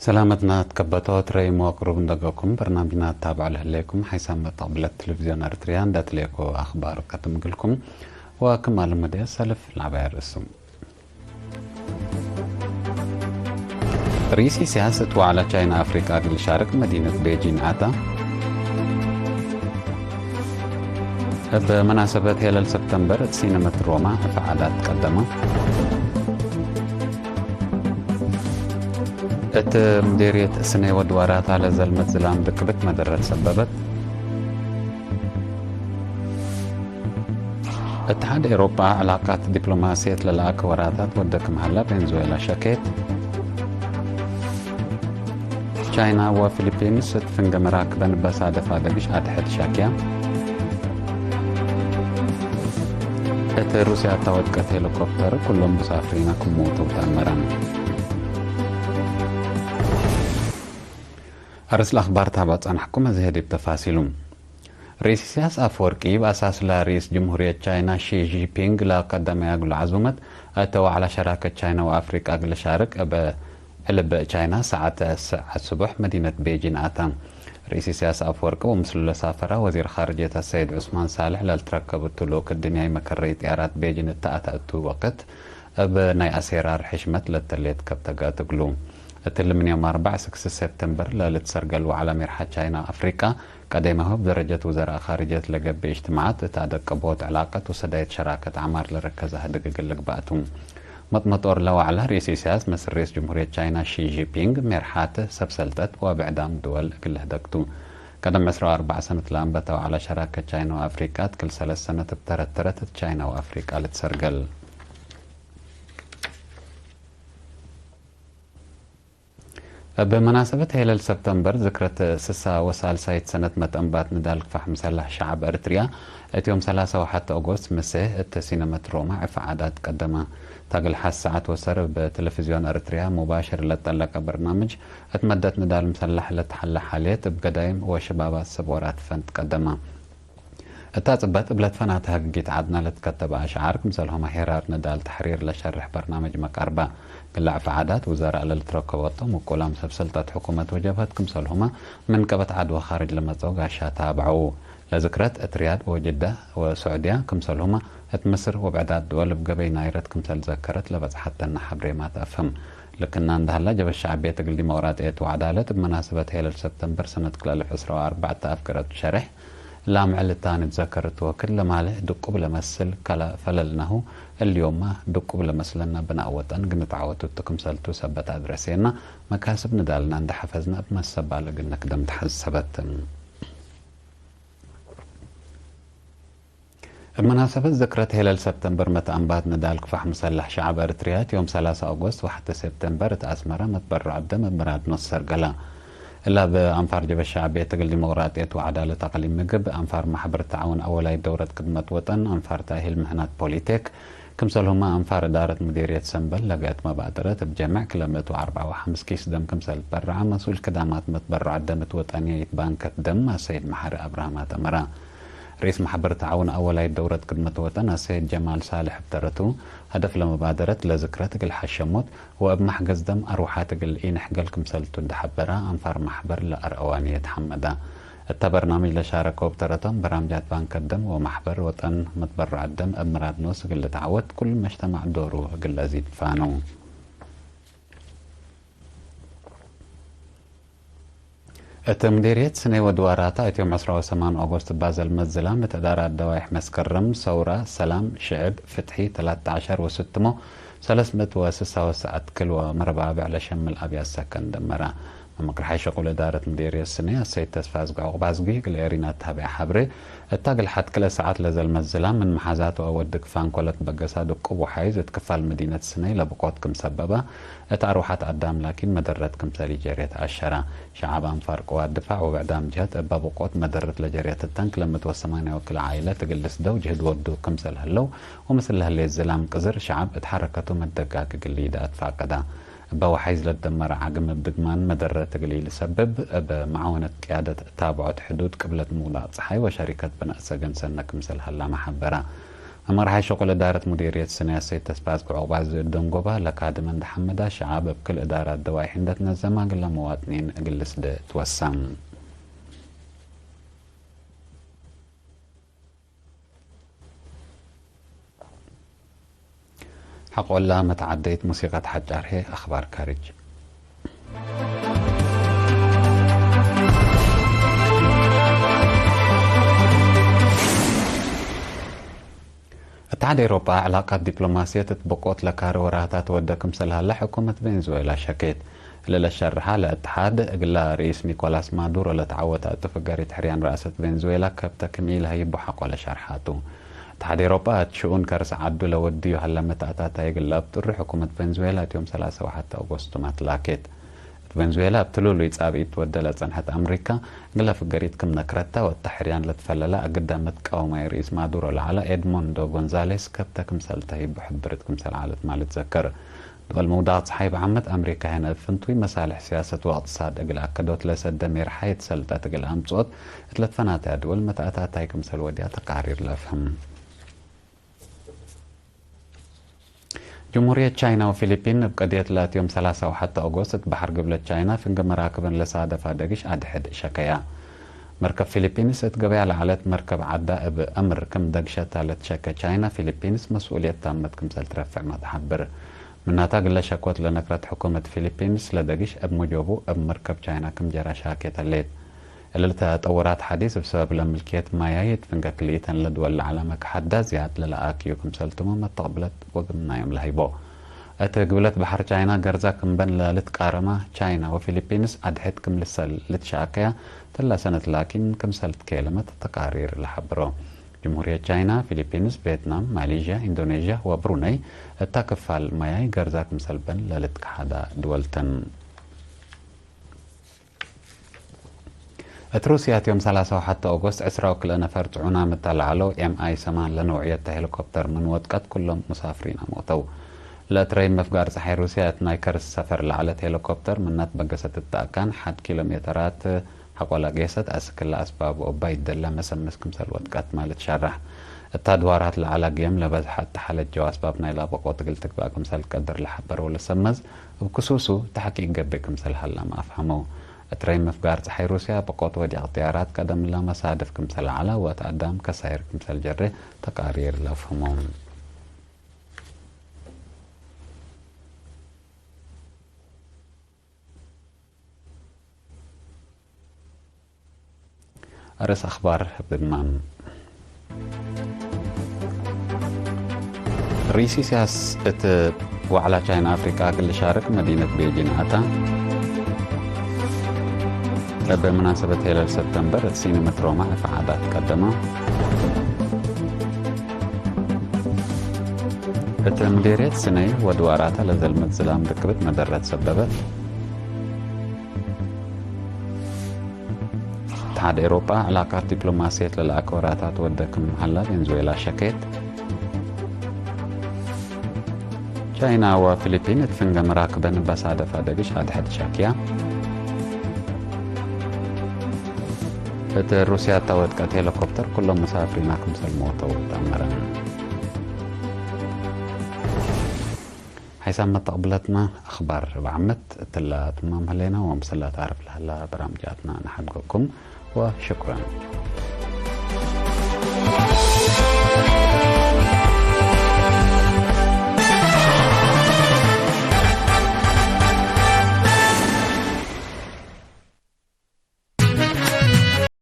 ሰላመትና ትከበቶ ትረይ መዋቅሩብ እንደገኩም በርናምጅና ታብዕ ለህሌኩም ሓይሳም መጣቕብለት ቴሌቪዝዮን ኤርትርያ እንዳትሌኮ ኣኽባር ከተምግልኩም ወክም ኣልሙድያ ሰልፍ ላባያ ርእሱም። ርእሲ ሲያስ እቲ ዋዕላ ቻይና ኣፍሪቃ ግልሻርቅ መዲነት ቤጂን ኣታ። በመናሰበት ሄለል ሰፕተምበር እቲ ሲነመት ሮማ ዕፋ ዓዳት ቀደማ። እቲ ምዴርየት ስነ ወድዋራታ ለዘልመት ዝላም ድቅብት መደረት ሰበበት። اتحاد أوروبا علاقات دبلوماسية للأك وراتات ودك مهلا فنزويلا شكيت. ቻይና ወፊሊፒንስ እቲ ፍንገ መራክበን በሳደፋ ደግሽ ኣድሕድ ሻክያ። እቲ ሩስያ እታወድቀት ሄሊኮፕተር ኩሎም ብሳፍሪና ክሞቱ ተኣመረን። ኣርእስ ኣኽባር ታባ ጸናሕኩም እዚ ህድብ ተፋሲሉ። ርእስ ኢሳያስ ኣፈወርቂ ብኣሳስላ ርእስ ጅምሁርየት ቻይና ሺ ጂንፒንግ ለቀደመያ ግሉ ዓዙመት እተ ዋዕላ ሸራከት ቻይና ወኣፍሪቃ ግለ ሻርቅ እበ ዕልበ ቻይና ሰዓት ሰዓት ስቡሕ መዲነት ቤጂን ኣታ። ርእስ ኢሳያስ ኣፈወርቂ ወምስሉ ለሳፈራ ወዚር ኻርጅየት ኣሰይድ ዑስማን ሳልሕ ለልትረከብቱ ልኡክ ድንያይ መከረይ ጥያራት ቤጂን እተኣታእቱ ወቅት እብ ናይ ኣሴራር ሕሽመት ለተሌት ከብተጋ ትግሉ። እትሊ ምን ዮም ኣርባዕ ስክስ ሰፕተምበር ለልትሰርገል ዋዕላ ሜርሓ ቻይና ኣፍሪቃ ቀደማሁ ብደረጀት ውዘራእ ኻርጀት ለገብእ እጅትማዓት እታ ደቀቦት ዕላቀት ወሰዳይት ሸራከት ዓማር ለረከዛ ህድግግል ልግባእቱ። መጥመጦር ለዋዕላ ርእስ ኢሳያስ መስል ርእስ ጅምሁርየት ቻይና ሺ ጂንፒንግ ሜርሓት ሰብ ሰልጠት ወብዕዳም ድወል እግል ህደግቱ። ቀደም ዕስራ ወኣርባዕ ሰነት ለኣንበታ ዋዕላ ሸራከት ቻይና ወኣፍሪቃ ትክል ሰለስ ሰነት እብ ተረተረት ቻይና ወኣፍሪቃ ልትሰርገል። እብ መናሰበት ሄለል ሰብተምበር ዝክረት ስሳ ወሳልሳይት ሰነት መጠንባት ንዳል ክፋሕ ምሰላሕ ሸዓብ ኤርትርያ፣ እትዮም ሰላሳ ወሓተ ኦጎስት ምሰ እት ሲነመት ሮማ ዕፋ ዓዳት ቀደማ። ታግል ሓስ ሰዓት ወሰር እብ ቴሌቪዝዮን ኤርትርያ ሙባሽር ለጠለቀ በርናምጅ፣ እት መደት ንዳል ምሰላሕ ለተሓለ ሓልየት እብ ገዳይም ወሽባባት ሰብ ወራት ፈንት ቀደማ። እታ ጽበት እብ ለትፈናተ ህግጊት ዓድና ለትከተበ ኣሽዓር፣ ክምሰልሆመ ሄራር ንዳል ተሕሪር ለሸርሕ በርናምጅ መቃርባ። ግላዕ ፈዓዳት ውዘራእ ለልትረከበቶ ምቁላም ሰብ ስልጠት ሕኩመት ወጀብሀት ክምሰልሆመ ምን ቀበት ዓድ ወኻርጅ ለመጸው ጋሻ ታብዐው። ለዝክረት እት ሪያድ ወጅዳ ወስዑድያ ክምሰልሆመ እት ምስር ወብዕዳት ድወል እብ ገበይ ናይረት ክምሰል ዘከረት ለበጽሐተና ሐብሬማ ተአፍህም። ልክና እንዳህላ ጀበ ሸዕብየት እግል ዲሞቅራጥየት ወዐዳለት እብ መናሰበት ሄለል ሰብተምበር ሰነት ክልተ አልፍ ዕስራ ወአርባዕተ አፍገረቱ ሸሬሕ ላምዕል እታ ንትዘከር እት ወክድ ለማልሕ ድቁብ ለመስል ከላ ፈለልናሁ፣ እልዮማ ድቁብ ለመስለና ብናእ ወጠን ግንትዓወቱ እቱ ክምሰልቱ ሰበት አድረሴና፣ መካስብ ንዳልና እንደ ሐፈዝና እብ መሰባል እግል ነክደም ተሐሰበት። እብ መናሰበት ዝክረት ሄለል ሰብተምበር መትአንባት ንዳል ክፋሕ ምሰላሕ ሸዓብ ኤርትርያ እት ዮም ሰላሳ ኦጎስት ወሐተ ሰብተምበር እት አስመራ መትበረዕ ደም እብ ምራድ ኖስ ሰርገላ። እላ እብ አንፋር ጀበ ሸዕብየት እግል ዲሞቅራጥየት ወዐዳለት አቅሊም ምግብ፣ አንፋር ማሕበር ተዓውን አወላይ ደውረት ክድመት ወጠን፣ አንፋር ተእሂል ምህናት ፖሊቴክ፣ ክምሰልሁመ አንፋር እዳረት ሙዲርየት ሰምበል ለገአት መባእጥረት እብ ጀምዕ ክለ ምእት ወአርበዓ ወሐምስ ኪስ ደም ክምሰል ትበረዐ መስኡል ክዳማት መትበረዕ ደም እት ወጠንየይት ባንከት ደም አሰይድ መሐሪ አብርሃም አተመራ። ርኢስ ማሕበር ተዓውን አወላይት ደውረት ክድመት ወጠን አሰይድ ጀማል ሳልሕ እብ ተረቱ፣ ሀደፍ ለመባደረት ለዝክረት እግል ሐሸሞት ወእብ ማሕገዝ ደም አርወሓት እግል ኢንሕገል ክምሰልቱ እንደ ሐበራ፣ አንፋር ማሕበር ለአርአዋ ንየት ሐመዳ። እተ በርናምጅ ለሻረከው እብ ተረቶም፣ በራምጃት ባንከት ደም ወማሕበር ወጠን መትበረዐት ደም እብ ምራድ ኖስ እግል ልትዓወት፣ ኩሉ መጅተማዕ ዶሩ እግል ለዚድ ፋነው። እት ምዴርየት ስነ ወድዋራታ እት ዮም ዕስራ ወሰማን ኦጎስት እባ ዘልመት ዝላም እት እዳራት ደዋይሕ መስከረም ሰውራ ሰላም ሽዕብ ፍትሒ ተላተ ዐሸር ወስትሞ ሰለስ ምእት ወስሳ ወሰዓት ክል ወመረባብዕ ለሸምል አብያት ሰከን ደመራ። መምቅርሓይ ሸቁል እዳረት ምዴርየት ስነ አሰይድ ተስፋ ዝግዕ ቁባዝጊ እግል ኤሪና እተሃብያ ሐብሬ እታ ግልሓት ክለ ሰዓት ለዘልመት ዝላም ምን መሓዛት ወአወድግ ፋንኮለት በገሳ ድቁብ ወሓይዝ እት ክፋል መዲነት ስነይ ለብቆት ክም ሰበባ፣ እት አርወሓት አዳም ላኪን መደረት ክምሰል ጀርየት አሸራ። ሸዓብ አንፋር ቅዋት ድፋዕ ወብዕዳም ጀህት እበ ብቆት መደረት ለጀርየት እተን ክለ ምእት ወሰማንያ ወክልኤ ዓኢለት እግል ልስደው ጅህድ ወዱ ክምሰል ህለው፣ ወምስል ለህሌት ዝላም ቅዝር ሸዓብ እት ሐረከቱ መደጋግ እግል ልይዳ እትፋቀዳ። እበ ወሓይዝ ለትደመረ ዓግም እብ ድግማን መደረት እግል ኢልሰብብ፣ እብ መዓወነት ቅያደት ታብዖት ሕዱድ ቅብለት ምውዳቅ ጸሓይ ወሸሪከት ብናእ ሰገን ሰነ ክምሰል ሀላመ ሐበራ። ኣመርሓይ ሸቆለ ዳረት ሙዲርየት ስነ ያሰይ ተስፋ ኣዝግዑ ባዝ ደንጎባ ለካድመ እንደ ሐመዳ ሸዓብ እብ ክል እዳራት ደዋይ ሕንደት ነዘማ ግለ መዋጥኒን እግልስ ደ ትወሳም። ሐቆላ መተዓደይት ሙሲቀት ሐጫርሄ ኣኽባር ካርጅ። እትሓድ ኤውሮጳ ዕላቃት ዲፕሎማስየት እት በቆት ለካሪ ወራህታት ወደ ክምሰል ሃላ ሕኩመት ቬንዙዌላ ሸኬት። ለለሸርሓ ለእትሓድ እግላ ርኢስ ኒኮላስ ማዱሮ ለተዓወተ እቱ ፍገሪት ሕርያን ረእሰት ቬንዙዌላ ከብተ ክምኢ ለሀይቦ ሓቆ ለሸርሓቱ። እትሓድ ኤውሮጳ እት ሽኡን ከርስ ዓዱ ለወድዩ ሃላ መታእታታ የግላ እብ ጥሪ ሕኩመት ቬንዙዌላ እት ዮም ሰላሳ ወሓተ ኦጎስቱ ማትላኬት። እት ቬንዙዌላ እብ ትሉሉይ ጻብኢት ወደ ለጸንሐት ኣምሪካ፣ እግለ ፍገሪት ክም ነክረታ ወታ ሕርያን ለትፈለላ ኣግዳመት ቃወማይ ርኢስ ማዱሮ ለዓላ ኤድሞንዶ ጎንዛሌስ ከብተ ክምሰል ተሂቡ ሕብርት ክምሰል ዓለት ማለት ዘከር። ድወል ምውዳቕ ጸሓይ ብዓመት ኣምሪካ ሄነ እብ ፍንቱይ መሳልሕ ስያሰት ወእቅትሳድ እግል ኣከዶት ለሰደ ሜርሓየት ሰልጠት እግል ኣምጽኦት እት ለትፈናተያ ድወል መታእታታይ ክምሰል ወድያ ተቃሪር ለፍህም። ጅምሁርየት ቻይና ወፊሊፒን እብ ቀድየት ላት ዮም ሰላሳ ወሓተ ኦጎስት እት በሐር ግብለት ቻይና ፍንገ መራክበን ለሳደፋ ደግሽ ኣድሕድ ሸከያ። መርከብ ፊሊፒንስ እት ገበያ ለዓለት መርከብ ዓዳ እብ ኣምር ክም ደግሸታ ለትሸከ ቻይና ፊሊፒንስ መስኡልየት ታመት ክምሰል ትረፍዕ ማትሓብር። ምናታ ግለ ሸኮት ለነክረት ሕኩመት ፊሊፒንስ ለደግሽ እብ ሙጆቡ እብ መርከብ ቻይና ክም ጀራ ሻኬት ሀሌት። እልልተ ጠወራት ሐዲስ እብ ሰበብ ለምልክየት ማያይት ፍንገ ክልኢተን ለድወል ለዓላ መክሐዳ ዝያድ ለለኣክዩ ክምሰልትሞ መተቅብለት ወግምናዮም ለሀይቦ። እት ግብለት በሐር ቻይና ገርዛ ክምበን ለልትቃረማ ቻይና ወፊሊፒንስ ኣድሕድ ክም ልሰል ልትሸኣከያ ተላ ሰነት ላኪን ክምሰልት ኬለመት ተቃሪር ለሐብሮ። ጅምሁርየት ቻይና፣ ፊሊፒንስ፣ ቬትናም፣ ማሌዥያ፣ ኢንዶኔዥያ ወብሩነይ እታ ክፋል ማያይ ገርዛ ክምሰልበን ለልትከሓዳ ድወልተን። እት ሩስያ፣ እት ዮም ሰላሳ ወሓተ ኦጎስት፣ ዕስራ ወክልኤ ነፈር ጽዑና ምተላዕሎ ኤም ኣይ ሰማን ለነውዕየት ሄሊኮፕተር ምን ወድቀት፣ ኩሎም ሙሳፍሪን ኣሞተው። ለእትረይ መፍጋር ጸሓይ ሩስያ፣ እት ናይ ከርስ ሰፈር ለዓለት ሄሊኮፕተር ምናት በገሰት እተኣካን፣ ሓድ ኪሎ ሜተራት ሓቆላ ጌሰት፣ ኣስክላ ኣስባቡ እባ ይደለ መሰምስ ክምሰል ወድቀት ማለት ሸራሕ። እታ ድዋራት ለዓላ ግየም ለበዝሓ እተሓለጀው ኣስባብ ናይ ላበቆ ትግል ትግባእ ክምሰል ቀድር ለሓበረው ለሰመዝ፣ እብ ክሱሱ ተሐቂቅ ገብእ ክምሰል ሃላም ኣፍሐመው። እትረይ ምፍጋር ጸሓይ ሩስያ በቆት ወዲቅ ጥያራት ቀደምላ መሳድፍ ክምሰል ዓላ ወእት ኣዳም ከሳይር ክምሰል ጀሬ ተቃሪር ለፍህሞም። ኣርእስ ኣኽባር ብግማም። ርኢስ ኢሳያስ እት ዋዕላ ቻይና ኣፍሪቃ ክልሻርክ መዲነት ቤጂን ኣታ። እብ መናሰበት ሄለል ሰብተምበር እት ሲኒመት ሮማ እፍ ዓዳት ቀደማ። እት ምዴርየት ስነይ ወድዋራታ ለዘልመት ዝላም ርክብት መደረት ሰበበት። እትሓድ ኤውሮጳ ዕላቃት ዲፕሎማስየት ለለኣከ ወራታት ወደ ክም ሀላ ቬንዙዌላ ሸኬት። ቻይና ወፊሊፒን እት ፍንገ መራክበን በሳደፋ ደግሽ ኣድሕድ ሸክያ። እት ሩስያ እታ ወድቀት ሄሊኮፕተር ኩሎም መሳፍሪና ክምሰል ሞተው ተኣመረ። ሓይሳብ መተቕብለትና ኣኽባር ርብዓ ዓመት እትላ ትማም ህሌና ወምስላ ታርፍ ለህላ በራምጃትና ንሓድገኩም ወሽኩረን።